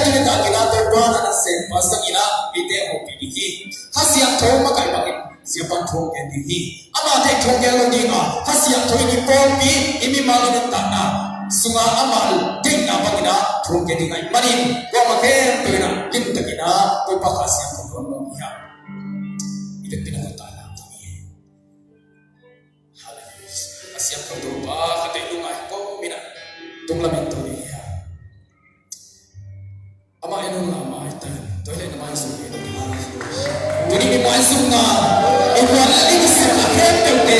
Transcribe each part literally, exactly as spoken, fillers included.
Tua in ah Topa na nasem pa sangin ah mite hopih ding hi. Kha Siangtho makaih bangin Siapa in thu hong gen ding hi. Ama tawh thu hong gen lo ding a, Kha Siangtho in i pawlpi, i mimal, i nuntakna sungah ama deihna bangin ah thu hong gen ding ahih manin, kuamah khempeuh in ah limtakin ah Topa Kha Siangtho tawh hong lawm hi hang. I vekpi-in ah Topa na tawh hi. Halleluiah. A siangtho Topa, khatvei lungngai kawmin ah tunglam in to ding hi hang. Amah en un la, amah en ta in. Tua hi leh na maizum hi. Tuni i maizumna, i gual le i kisiatna khempeuhte,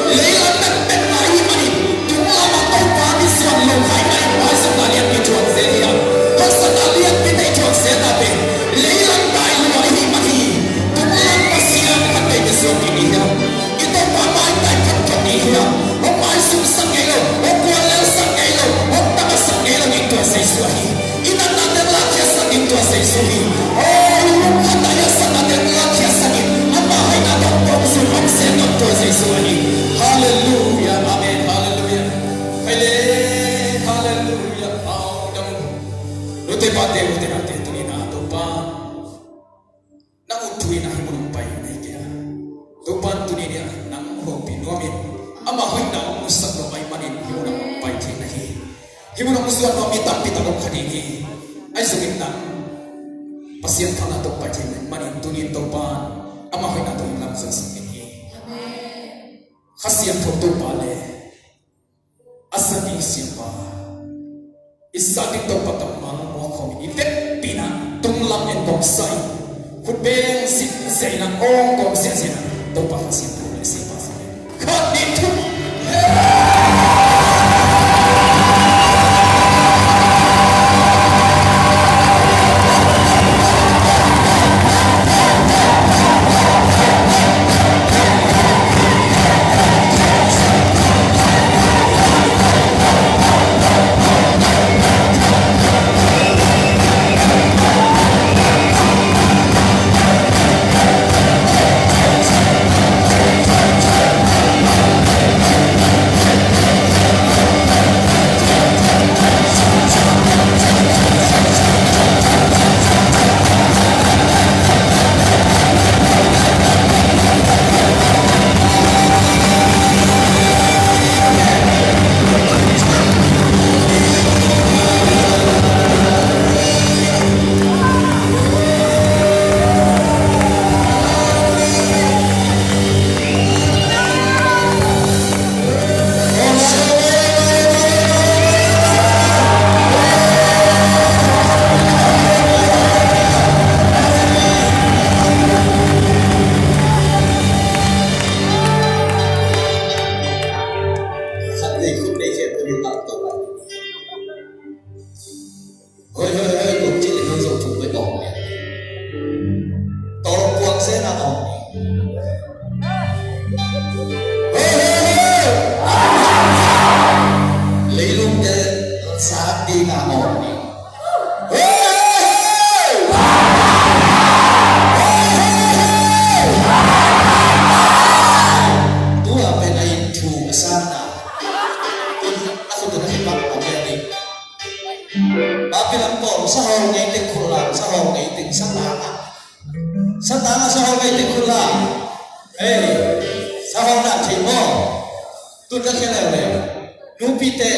leilam bek bek mah ahih manin, tunglam ah Topa misuan lo kha ahih manin maizumna lianpi thuak zel hi hang. Haksatna lianpite i thuak zelna pen leilam tai lua ahih manin, tunglam Pasian khatvei misuan ding hi hang. I Topa maitai photphot ding hi hang. Hong maizumsak ngei lo, hong guallelsak ngei lo, hong tamasak ngei lo ding tua Jesu ahi. I natna teng lakkhiatsak ding tua Jesu hi. Oh, i lungkhamna hiahsakna teng lakkhiatsak in, ama hoihna tawh tawmzun hong sem ding tua Jesu ahi. Halleluiah, amen, halleluiah. Hai le, halleluiah. Amen. Nute pate, ute nate, tuni-in ah Topa nang ut thu in ah hih mun hong pai na hi kei a. Topa in tuni-in ah nang hopih nuam in, ama hoihna hong musak nuam ahih manin hih mun ah hong pai thei na hi. Hih mun ah hong zuan nuam mi tampi tak om kha ding hi. Ahi zongin nang Pasian phatna tawh pai thei na hih manin tuni-in Topa in ama hoihna tawh hong lamzuansak ding hi. Kha Siangtho Topa le a sa ding Siapa, i sa ding Topa tawh mal muak khawm in, i vekpi-in ah tunglam en kawmsa in, khut beng zihziah in ah awng kawm ziahziah in ah Topa Kha Siangtho le Siapa sa in. Khat, nih, thum. Hoi, hoi, hoi, kong cih leh nang zong thum bai tawng. Tawng kuang se na tawng. Hoi, hoi, hoi. Leilung te sak ding a tawng. Hoi, hoi, hoi. Hoi, hoi, hoi. Tua pen a in thu a sang na. A khut na khit bang a pen ding. Bapi lam pawl, sahol ngei teng khut la, sahol ngei teng satang ah. Satang ah sahol ngei teng khut la. Ei, sahol na thei maw. Tun ka khia leuleu. Nupite,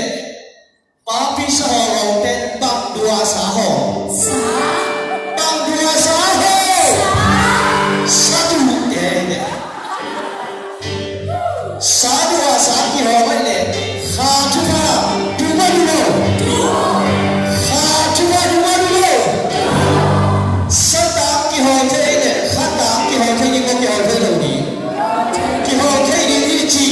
papi sahol lo ten bang dua sahol. Sa. Bang dua sahol. Sa. Sa tu te ne. Sa dua sa kihawm ahih leh kha thupha du mah du lo. Kha thupha du mah du lo. Sa tang kihawm thei ahih leh kha tang kihawm thei ding maw, kihawm thei lo ding? Kihawm thei ding hi ci.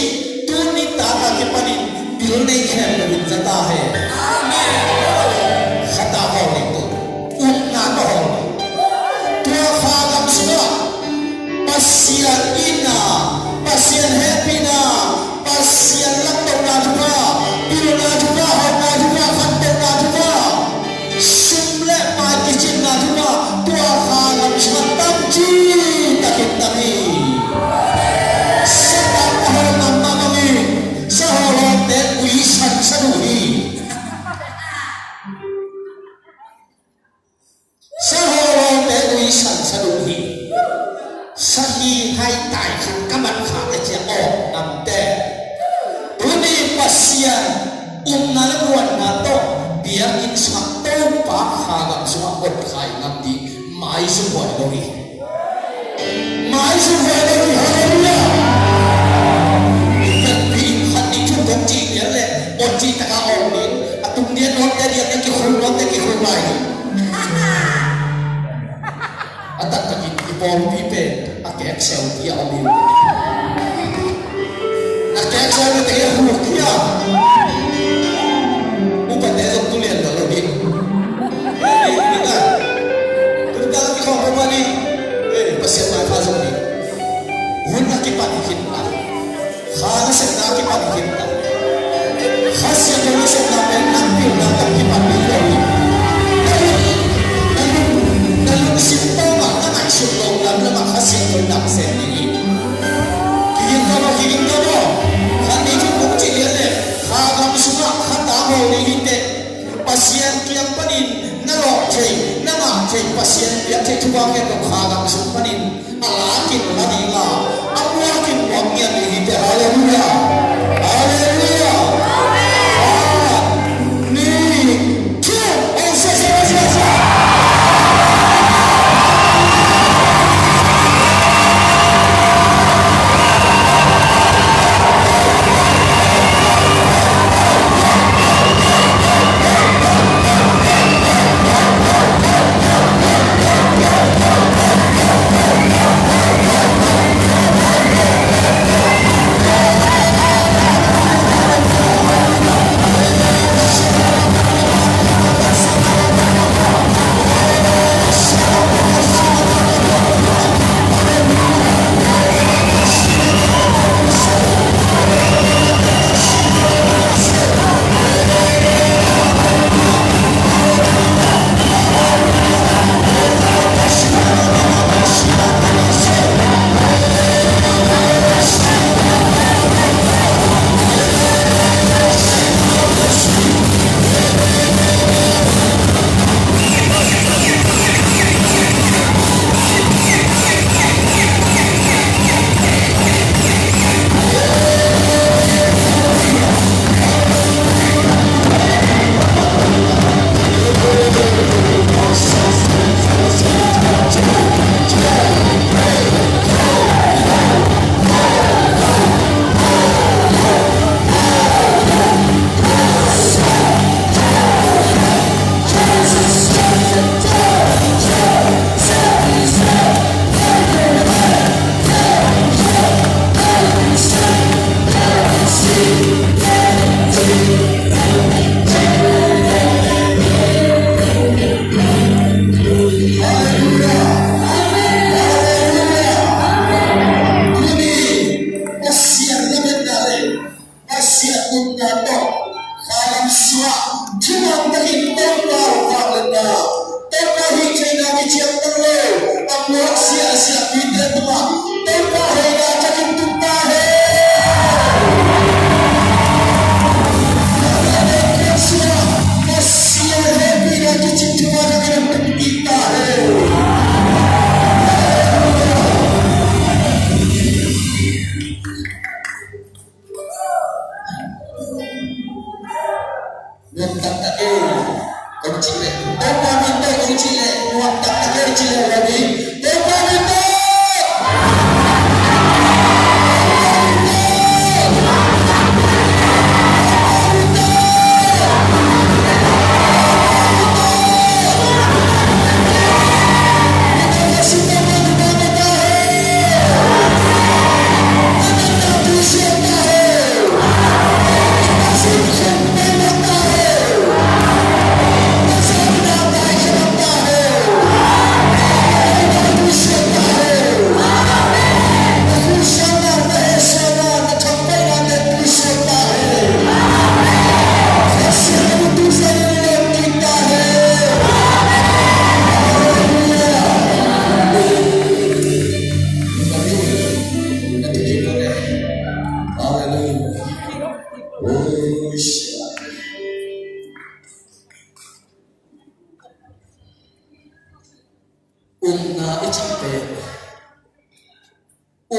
Tuni tak a kipanin bil nei khempeuh in za ta hen. Kha tang hawm ding tu. Upna Sansa dun hi. Sahi hai tai khat ka man kha e cia aw ngamte. Tuni Pasian umna le muanna tawh biakinn sungah Topa kha gam sungah ot khai ngam ding maizum huai lo hi. Maizum huai lo hi. Halleluiah. Pi in khat nih thum kong cih lian leh ot cih taka awng ding. A tung dian nawtte dian ne kikhul nawtte kikhul lai hi. A taktakin i pawlpi pen a kek seu hi a om hi. A kek seu hi te hi a huk hi a. Upate zong tu lian lo hi. Tuta kikhawm pawlpi ni. Pasian maipha zong hi. Hun a kipan hi khin a. Kha nasepna a kipan hi khin ta. Kha Siangtho nasepna pen nang pilna tawh kipan ding lo hi. Na lung, na lungsim tawngah na ngaihsut loh lamlamah Kha Siangtho in nang sem ding hi. Kiging ta maw, kiging ta maw. Khat nih thum kong cih lian leh kha gam sungah kha ta mawl ding hi teh. Pasian kiang panin na lawh thei, na ngah thei, Pasian piak thei thupha khen lo kha gam sung panin a lakin la ding a, a muakin muak ngiat ding hi teh. Halleluiah. Halleluiah. Khat, nih, thum. Aw, sia, sia, sia, sia. Pasian nunna tawh kha gam sungah thuman takin Topa hong vangliatna, Topa hih theihna kiciamteh lo a puak ziahziahpite tungah Topa hoihna thakin tung ta hen. Pasian hehpihna kicing thuman takin hong tung kik ta hen. Nuam taktak e. Kong cih leh, Topa min tawh kong cih leh, nuam taktak e cih leh, ready? Topa min tawh. Upna i cih pen